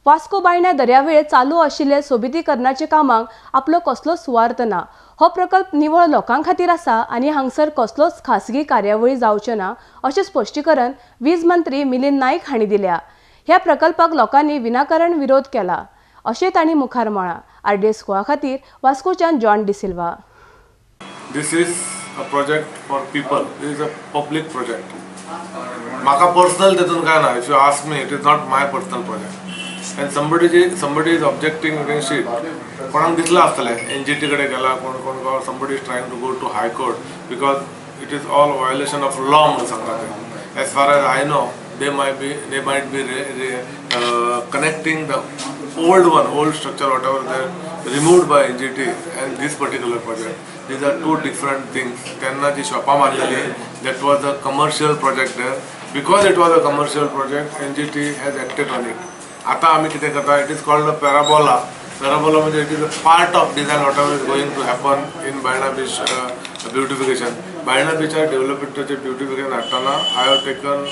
वास्को बायणा दर्यावेळेर चालू आशिल्ले सोबितीकरणाच्या कामाक आपलो कसलोच सुवार्थ ना. हो प्रकल्प निवळ लोकां खातीर आसा आनी हांगसर कसलोच खासगी कार्यावळी जावच्यो ना अशें स्पश्टीकरण वीज मंत्री मिलिंद नायक हांणी दिल्या. ह्या प्रकल्पाक लोकांनी विनाकारण विरोध केला अशें तांणी मुखार म्हळां. आरडीएस गोवा खातीर वास्कोच्यान John D'Silva. This is a project for people. This is a public project. म्हाका पर्सनल तेतून काय ना. If you ask me, it is not my personal project. And somebody is objecting against it. कोणाक दिसलां आसतलें NGT कडेन गेला कोण कोण, somebody is trying to go to high court because it is all violation of law म्हणून सांगता ते. As far as I know, they might be connecting the old one, old structure, whatever they removed by NGT, and this particular project. These are two different things. तेन्ना जी शॉपां मारलेली, that was a commercial project there. Because it was a commercial project, NGT has acted on it. आता आमी कितें करता, it is called a parabola. Parabola म्हणजे it is a part of design, whatever is going to happen in Baina Beach beautification. Baina बिचार डेव्हलपमेंटाचे beautification हाडटना I have taken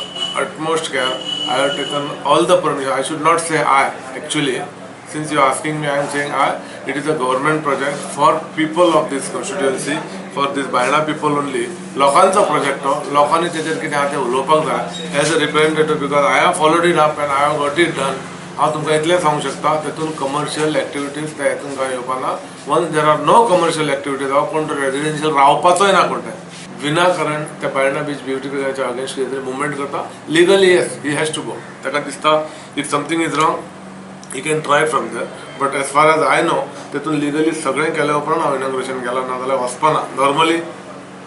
utmost care. I have taken all the permission. I should not say I, actually. Since you are asking me, I am saying I. It is a government project for people of this constituency, for this Baina people only. लोकांचो project तो, लोकांनी तेजेर कितें आहा तें उलोवपाक जाय as a representative, because I have followed it up and I have got it done. हांव तुमकां इतलें सांगूंक शकता, तेतून कमर्शियल एक्टिविटीज त्या हेतून कांय येवपा ना. Once there are no commercial activities, हांव कोण तो रेजिडेन्शियल रावपाचोय ना. कोण ते विनाकारण त्या बायणा बीच ब्युटिफिकेशनाच्या अगेन्स्ट कितें तरी मुवमेंट करता, legally, yes, he has to go. ताका दिसता if something is wrong, he can try from there, but as far as I know, तेतून लिगली सगळें केल्या उपरांत हांव इनॉग्रेशन केलां, ना जाल्यार वचपाना. नॉर्मली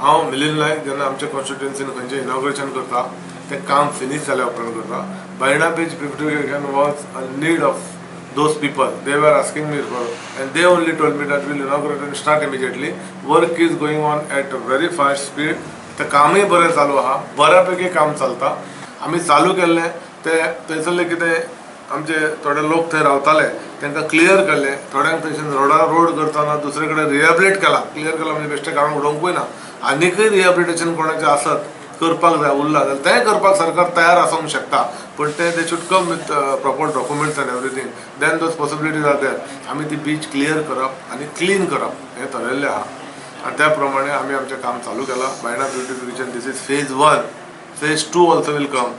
हांव मिलिंद नायक जेन्ना आमच्या कॉन्स्टिट्युएन्सीन खंयचें इनॉग्रेशन करता, तें काम फिनीश जाल्या उपरांत करता. Baina Beach beautification was a need of those people. They were asking me for, and they only told me that we'll inaugurate and start immediately. Work is going on at a very fast speed. ते कामूय बरें चालू आहा, बऱ्यापैकी काम चलता. आमी चालू केल्लें ते थंयसरले कितें आमचे थोडे लोक थंय रावताले, तांकां क्लियर केल्ले. थोड्यांक थंयसून रोडार रोड करतना दुसरे कडेन रिहेबिलिट केला. क्लियर केला म्हणजे बेश्टें काडून उडोवंकूय ना. आनीकय रिहेबिलिटेशन कोणाचें आसत करपाक जाय उरला जाल्यार तेंय करपाक सरकार तयार आसूंक शकता, पण ते they should come with proper documents and everything, then those possibilities are there. आमी ती बीच क्लियर करप आनी क्लीन करप हें थरयल्लें आहा आनी त्या प्रमाणे आमी आमचें काम चालू केलां. Baina beautification, this is phase one. Phase two also will come.